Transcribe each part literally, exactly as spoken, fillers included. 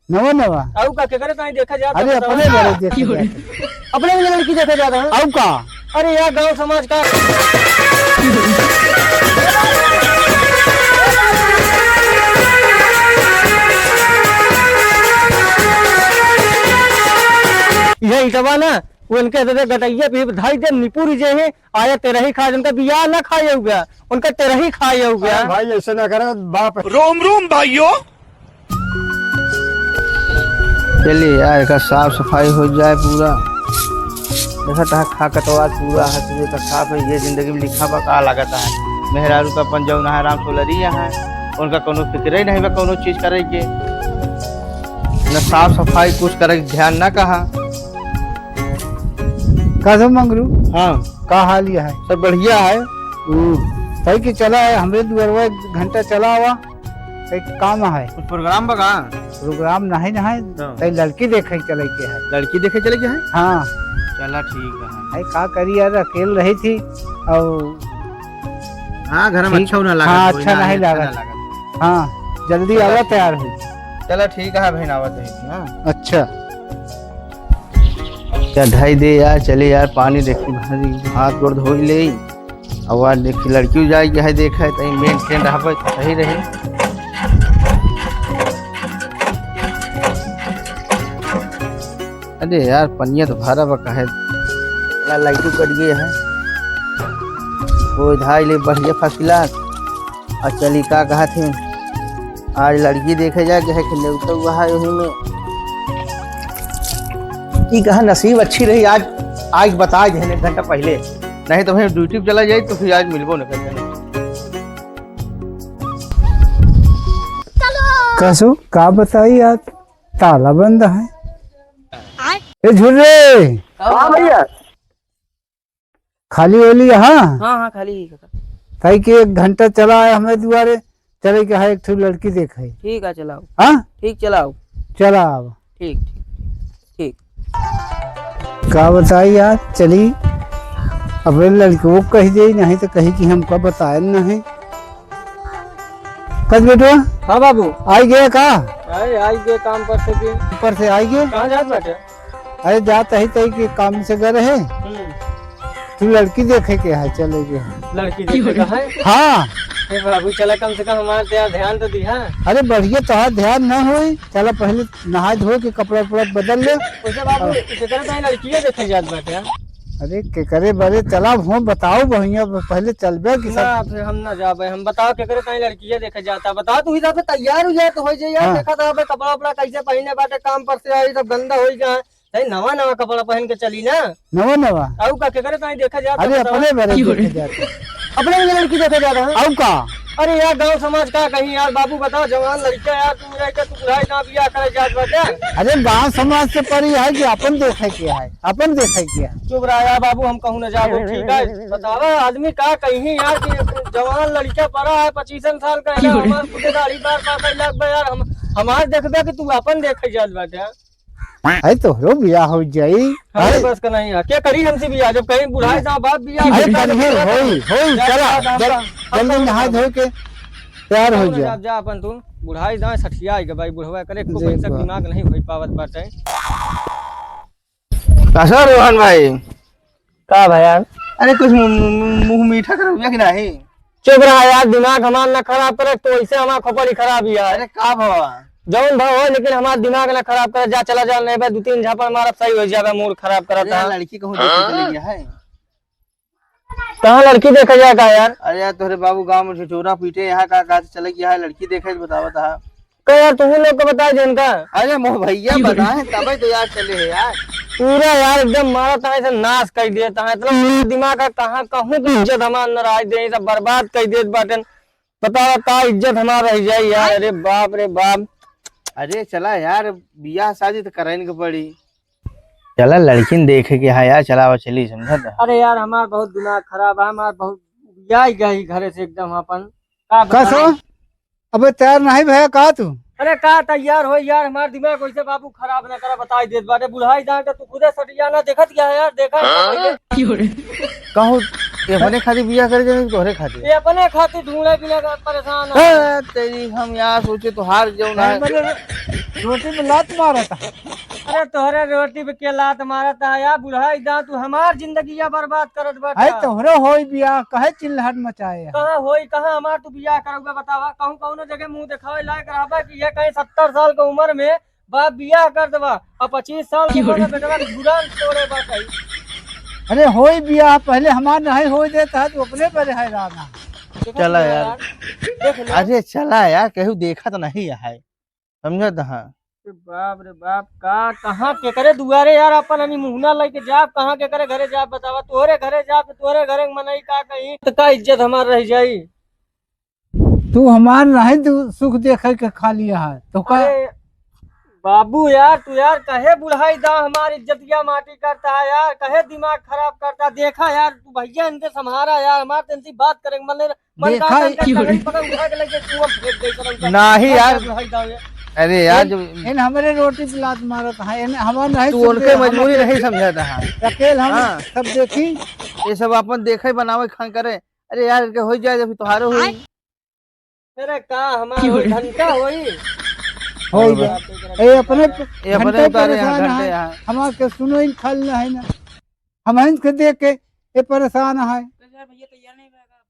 नवा नवा। अउ का, केकरे ताई देखा जात है, अरे बतावा। अपने घरे देखे जात है। अपने में लड़की देखे जात है। अउ का? अरे यार, गाँव समाज का यह इटवा ना, उनके दे गटैया पे धाई दे निपुर जे है, आया तेरही खा, उनका बियाह ना खाए हुआ, उनका तेरही खाए हुआ। अरे भाई, ऐसे ना करे बाप। रोम रोम भाइयों। चलिए यार, एकर साफ सफाई हो जाए पूरा। देखत है खा कटवा पूरा है, तुझे तो साफ है, ये जिंदगी में लिखा बा का लागत है। मेहरारू का अपन जौन है राम सोलरिया है, उनका कोनो फिक्रे नहीं बा कोनो चीज करे के, न साफ सफाई कुछ करे के ध्यान ना कहा। का सब मंगरू? हाँ। का हाल यह है? सब बढ़िया है। ओ, तई के चला है, हमरे दुआरवा एक घंटा चला आवा, एक काम है। कुछ प्रोग्राम बा का? प्रोग्राम नहीं, नहीं, हाँ। तई लड़की देखे चले के है। लड़की देखे चले के है? हाँ। चला ठीक है। अरे का करी यार, अकेल रही थी और हाँ, घर में ठीक। अच्छा ना लागत हाँ, होई अच्छा ना, नहीं अच्छा लागत। ना लागत। हाँ, जल्दी चला आवा, ठीक। तैयार हो। चला ठीक है बहन, आवत है ना। अच्छा। चढ़ाई दे यार, चले यार, पानी देखी भारी, हाथ गोड़ धोई ले। अब आज देखी लड़की जाए के है, देखा है, तई मेंटेन रहबे तो सही रही। अरे यार, पनिया तो भरा बा काहे? ला लाइटू कट गए है। वो धाई ले बढ़िया फर्स्ट क्लास। और चली का कहत है, आज लड़की देखे जाए के है कि नेवता हुआ है वही में। ई कहा नसीब अच्छी रही, आज, आज बता दे एक घंटा पहले, नहीं तो भाई ड्यूटी पे चला जाए तो फिर आज मिलबो न करते। कसो का बताई यार, ताला बंद है। ए झुर्रे। हाँ भैया। खाली होली, हाँ? हाँ, हाँ, खाली ही काका। काहे कि एक घंटा चला है हमें दुआरे, चले के है एक ठो लड़की देखे। ठीक है, चलाओ। हाँ? ठीक, चलाओ। चला अब। ठीक, ठीक, ठीक। का बताई यार, चली अपने लड़को को कही दे, नहीं तो कही कि हमका बताए नहीं। कस बेटवा? हाँ बाबू। आई गए का? अरे, आई गए काम पर से भी। ऊपर से आई गए? कहाँ जात बाटे? अरे जात ही तई के काम से गए रहे। हम्म। तू लड़की देखे के है, चले गए हैं। लड़की देखे का है? हाँ। ए बाबू, चला कम से कम हमारे पे ध्यान तो दिहा। अरे बढ़िया, तोहार ध्यान ना होई। चला पहले नहाए धो के कपड़ा उपड़ा बदल ले। वैसे बाबू, हाँ। केकरे ताई लड़कियाँ देखे जात बाटे? अरे केकरे बरे चला हो, बताओ भैया, पहले चलबे कि ना, सब फिर हम ना जाबे। हम बताओ केकरे ताई लड़कियाँ देखे जाता? बताओ तू ही जाबे, तैयार हो जाए तो हो जाए यार। हाँ। देखा था अबे कपड़ा उपड़ा कैसे पहने बाटे, काम पर से आई सब गंदा हो जाए। नहीं, नवा नवा कपड़ा पहन के चली ना। नवा नवा? अउ का, केकरे ताई देखा जात अरे, बतावा? अपने बरे देखे जात। अपने में लड़की देखे जात है? अउ का? अरे यार, गांव समाज का कहीं यार, बाबू बताओ, जवान लड़का यार, तू रह के तू बुढ़ाई ना बियाह करे जात बाटे। अरे गांव समाज से परी है कि अपन देखे के है, अपन देखे के है। चुप रहा यार बाबू, हम कहूँ ना जाबो, ठीक है? बतावा आदमी का कहीं यार कि जवान लड़का पड़ा है, पच्चीसन साल का है, हमार खुदे दाढ़ी बार पाकल लग बा यार, हम, हमार देखबे कि तू अपन देखे जात बाटे। है तोहरो बियाह हो जाई। अरे है। बस का नहीं है, के करी हमसे बियाह? जब कहीं बुढ़ाई ना। जाओ बाप बियाह अरे करता करिए, तो होई, होई, जा, चला, जा, जा, जल-, जा, जल्दी जा, नहाए जा। धो के तैयार हो जा, जा। जा, जा अपन तू। बुढ़ाई जाए सठिया आएगा भाई, बुढ़वा करे एको जी पैसा बा। दिमाग नहीं होई पावत बाटे। का सर रोहन भाई? का भैया? अरे कुछ मु-, मु-, मु-, मुंह मीठा करौया कि नाही? चुप रहा यार, दिमाग हमार ना खराब करे, तो ऐसे हमार खोपड़ी खराब ही है। अरे का भवा? जौन भाव हो, लेकिन हमार दिमाग ना खराब करे, जा चला जा, नहीं बे दो तीन झापड़ मारब, सही हो जाबे, मूड खराब करत अरे है। लड़की कहूँ देखे चले गया है। कहाँ लड़की देखे जाए का यार? अरे यार तोहरे बाबू गाँव में ढिढोरा पीटे, यहाँ का, का चले गया है, लड़की देखे बतावत है। का यार, तुहू लोग को बताए देन का? अरे मोह भैया बताए, तबे तो यार चले है यार। पूरा यार एकदम मारा ताए से नाश कर दिया ताए, इतना दिमाग है, कहाँ कहूँ तो इज्जत हमार न रह दे, सब बर्बाद कर देत बाटन। बतावा का इज्जत हमार रह जाई यार। अरे बाप रे बाप। अरे चला यार, बियाह शादी तो करैन के पड़ी। चला लड़किन देखे के है यार, चला वो चली, समझा था। अरे यार, हमार बहुत दिमाग खराब है, हमार बहुत उबियाई गई घरे से एकदम अपन। का बताई? कसो? अबे तैयार नहीं भया का तू? अरे का तैयार हो यार, हमार दिमाग वैसे बाबू खराब ना करा, बताई देत बाटे, बुढ़ाई जान के तू खुदे सटिया ना देखत क्या है यार, देखा है हाँ? पहले। कहूँ ये अपने खातिर बियाह करे के नहीं, तोहरे खातिर? ये अपने खातिर ढूंढे बिना का परेशान है। हाँ, तेरी हम यहाँ सोचे तो हार जाओ ना। नहीं, मतलब, रोटी में लात मारा था। अरे तोहरे रोटी पे के लात मारा था यार, बुढ़ा इदा तू हमार जिंदगिया बर्बाद करत बाटा। अरे तोहरे होई बियाह, कहे चिल्लाहट मचाए है? कहाँ होई, कहाँ हमार तू बियाह करउबा बतावा? कहूँ कौनो जगह मुँह देखावे लायक रहबा कि ये कहीं सत्तर साल के उम्र में बाप बियाह कर देबा और पच्चीस साल के उम्र में बेटवा के गुदान तोड़े बा कहीं। अरे होई बियाह, पहले हमार नहीं होई देता है, तू अपने पर है रहना। देखा चला तुमने यार। यार, देख ले। अरे चला यार, केहू देखत नहीं है, समझत हाँ। अरे बाप रे बाप, का, कहाँ केकरे दुआरे यार अपन हनी मुहना लेके जाब, कहाँ केकरे घरे जाब बतावा? तोहरे घरे जाब तो तोहरे घरे के मनई का कहीं, तो का इज्जत हमार रह जाई? तू हमार नहीं, तू सुख देखे के खाली है, तो का? अरे बाबू यार, तू यार कहे बुढ़ाई दा हमार इज्जतिया माटी करता है यार, कहे दिमाग खराब करता। देखा यार, तू भैया इनके संभारा यार, हमार तो इनसे बात करेंगे, मन नहीं, मन देखा कहा ये करता है, टंगड़ी पकड़ उठा के लेके कुआं फेंक दे, चलो उधर। नहीं यार। बुढ़ाई दा ये। अरे यार, इन, जब इन हमरे रोटी पे लात मारत है, इन हमार नहीं तू सुख उनके दे, हम मजबूरी अकेल, नहीं समझता है। अकेल हम हाँ। सब देखी। ये सब अपन देखे बनावे खान करे। अरे यार, इनके हो जाए, जब तोहारो होई। अरे का हमार होई, घंटा होई? होई और जा। बस। ए, अपने ये अपने घंटे उतारे हैं, परेशान घंटे हैं। हैं। हमार के सुनो ही खाल ना है ना। हम इनके देख के ये परेशान है। तो यार भैया तैयार नहीं होएगा।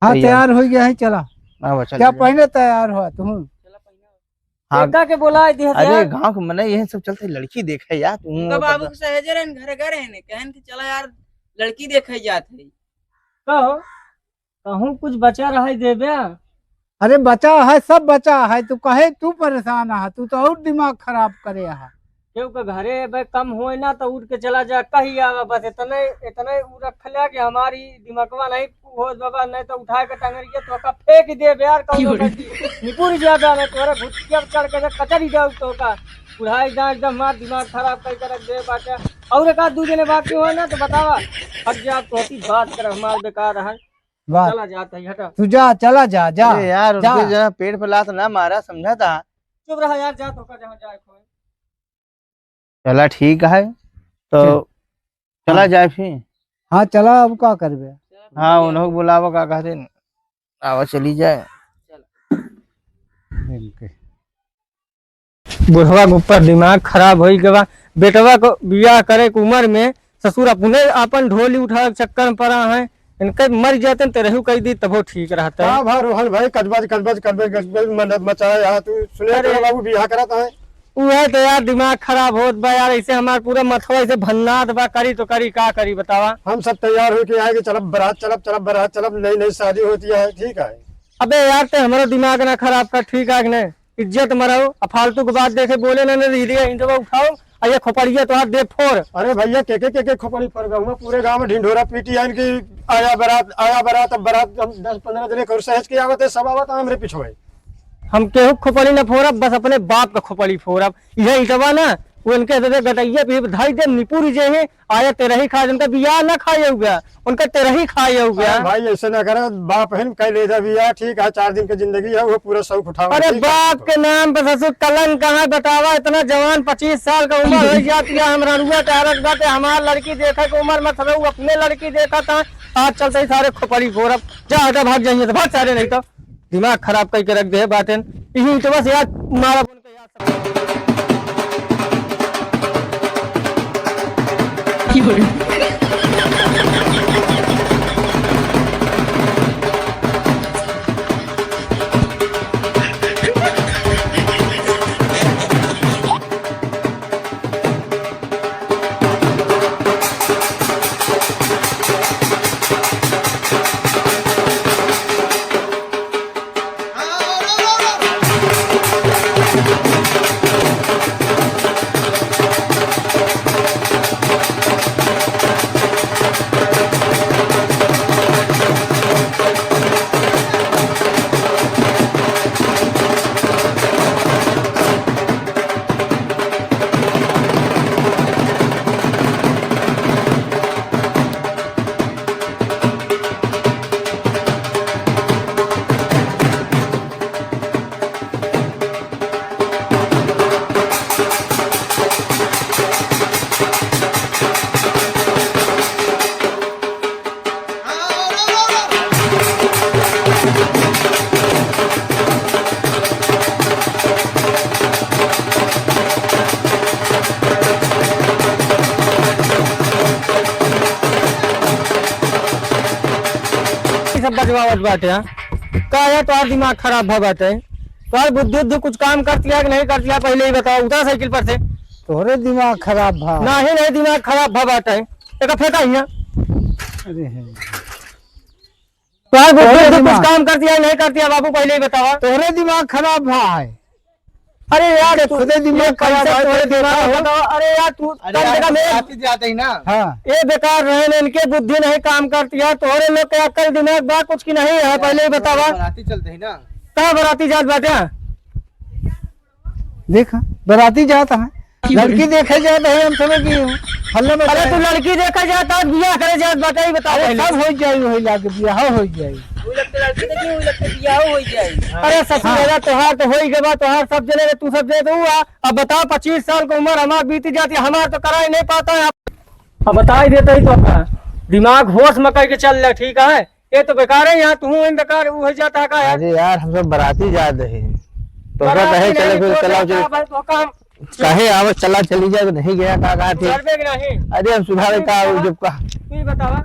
हाँ, तैयार। तैयार हो गया है, चला। हाँ, बस, चल क्या भैया। पहले तैयार हुआ तुम? चला पहले। हाँ। एका के बोला दिया अरे, यार। गाँव के मने यही सब चलते लड़की देखे यार, तू उनका बाबू के सहेजे रहन, घरे गए रहन, कहन कि चला यार, लड़की देखे जात है। कहो। कहूँ कुछ बचा रहा है देबे? अरे बचा है, सब बचा है, तू कहे तू परेशान है, तू तो और दिमाग खराब करे है। केहू के घरे बे कम होए ना तो उठ के चला जा, कही आवा, बस इतने, इतने उ रख लिया कि हमारी दिमागवा नहीं होत बाबा, नहीं तो उठा के टंगरिया तो का फेंक देबे यार, कौनो की हो रे? गलती। निपुर जा बे, नहीं तोरे घुटिया पे चढ़ के कचरी जाऊ तो का। बुढ़ाई जा एकदम हमार दिमाग खराब करके रख दे बाटे। और एक आध दू जने बाकी होए ना तो बतावा, हट जा, तोहती बात कर हमार बेकार है। वाह। चला जात है, हटा। तू जा, चला जा, जा। अरे यार, जा। उनके जरा पेट पे लात ना मारा, समझा था। चुप रहा यार, जा, तोका जहाँ जाए खोए। चला ठीक है, तो चल। चला हाँ। जाए फिर। हाँ, चला, अब का करबे? हाँ, उन्हों को बुलावा, का कहते हैं, आवा, चली जाए। इनके। बुढ़वा के ऊपर दिमाग खराब होई गवा। बेटवा को बियाह करे के उम्र में ससुर अपने आपन ढोली उठावे के चक्कर में पड़ा है। इनके मर जाते न तेरहू कई दी तबो ठीक रहता है। का भा रोहन भाई, कजबज, कजबज, कजबज, कजबज मन मचाए यहाँ तू सुने अरे। तेरा बाबू बियाह करत है। उहे तो यार दिमाग खराब होत बा यार, ऐसे हमार पूरा मथवा ऐसे भन्नात बा, करी तो करी, का करी बतावा? हम सब तैयार होके आए कि चलब बारात, चलब, चलब बारात, चलब, नई नई शादी होती है, ठीक है। अबे यार, ते हमरो दिमाग ना खराब कर, ठीक है कि नहीं? इज्जत मराओ, आ फालतू के बात देखे बोले ना, ना धीरे इंजवा उठाओ, आ ये खोपड़िया तोहार दे फोड़। अरे भैया, के के, के के खोपड़ी फोड़ गहुआ? पूरे गांव में ढिंढोरा पीटी है इनकी, आया बारात, आया बारात, अब बारात हम दस पन्द्रह जने और सहेज के आवत है, सब आवत है हमरे पिछुए। हम केहू खोपड़ी ना फोड़ब, बस अपने बाप का खोपड़ी फोड़ब। यह इटवा ना, वो इनके दे दे गटैया पे धाई दे, निपुर जे है, आया तेरही खाए, उनका बियाह ना खाए हुआ, उनका तेरही खाए हुआ। अरे भाई, ऐसे ना करे, बाप है, कह ले जा बियाह, ठीक है, चार दिन की जिंदगी है, वो पूरा शौक उठावा, अरे ठीक है? बाप के नाम पर ससुर कलंक कहाँ बतावा, इतना जवान, पच्चीस साल का उम्र हो जाती है, हम रनुआ टहरत बाटे, हमार लड़की देखे के उम्र मत रहो, अपने लड़की देखा था, आज चलते ही सारे खोपड़ी फोड़ब, जा हटा, भाग जाइए तो भाग सारे, नहीं तो दिमाग खराब करके रख दे बाटेन, यही तो बस यार मारा जवाब बाटे, हाँ? का है, तोहार दिमाग खराब भा बाटे? तोहार बुद्धि उद्धि कुछ काम करती है कि नहीं करती है, पहले ही बताओ, उतरा साइकिल पर से। तोहरे दिमाग खराब भा। नहीं, नहीं, दिमाग खराब भा बाटे। एका फेंका हियाँ। अरे है। तोहार बुद्धि तोहरे उद्धि कुछ दिमाग। काम करती है, नहीं करती है, बाबू, पहले ही बतावा। तोहरे दिमाग खराब भा है। अरे यार, ये तू, खुदे दिमाग ये खराब पैसा है, तोहरे तो दिमाग देखा हो। बतावा। अरे यार, तू अरे कम यार, से कम हम एक रात ही जाते ही ना। हाँ। ये बेकार रहे ना, इनके बुद्धि नहीं काम करती है, तोहरे लोग के अक्ल दिमाग बा कुछ की नहीं है, पहले ही बतावा। बराती चलते ही ना। कहाँ बराती जात बाटे? देखा, बराती जात है, लड़की देखे जात है, हम समझ गए हो। हल्ला मचा अरे तू है। लड़की देखे जात है, बियाह करे जात बाटे, ही बतावा अरे पहले। सब हो जाई, वही लागे बियाह हो जाई। वही लगते लड़की देखी, वही लगते बियाह हो जाई। अरे ससुर हाँ। दादा, तोहार तो होई गवा, तोहार सब जने, तू सब जने तो हुआ। अब बताओ, पच्चीस साल की उम्र हमार बीती जाती, हमार तो कराई नहीं पाता है। अब बताई देते ही तो अपना दिमाग होश में करके चल ले, ठीक है? ये तो बेकार है, यहाँ तू ही बेकार हो जाता है का यार? अरे यार, हम सब बराती जात है, तो का बराती कहे चले नहीं, फिर तो चलाओ क्या चलो। भाई, तो काम काहे आवे, चला चली जाए, तो नहीं गया, का कहा थे? डरबे के नहीं। अरे हम सुधारे अरे का, बाबा, जब का तू ही बतावा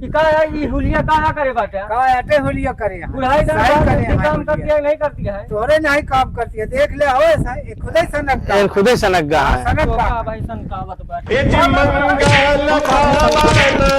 कि का है, ई हुलिया का ना करे बाटे? का आटे हुलिया करे यहाँ? बुढ़ाई का साई बात करे है, यहाँ काम हुलिया। करती है, नहीं करती है? तोहरे नहीं काम करती है, देख ले, हो ऐसा, ये खुदे सनक का। ये खुदे सनक का है। सनक तो का। का भाई, सन का बात बाटे? ए जी मंगल भावन आया मंगल।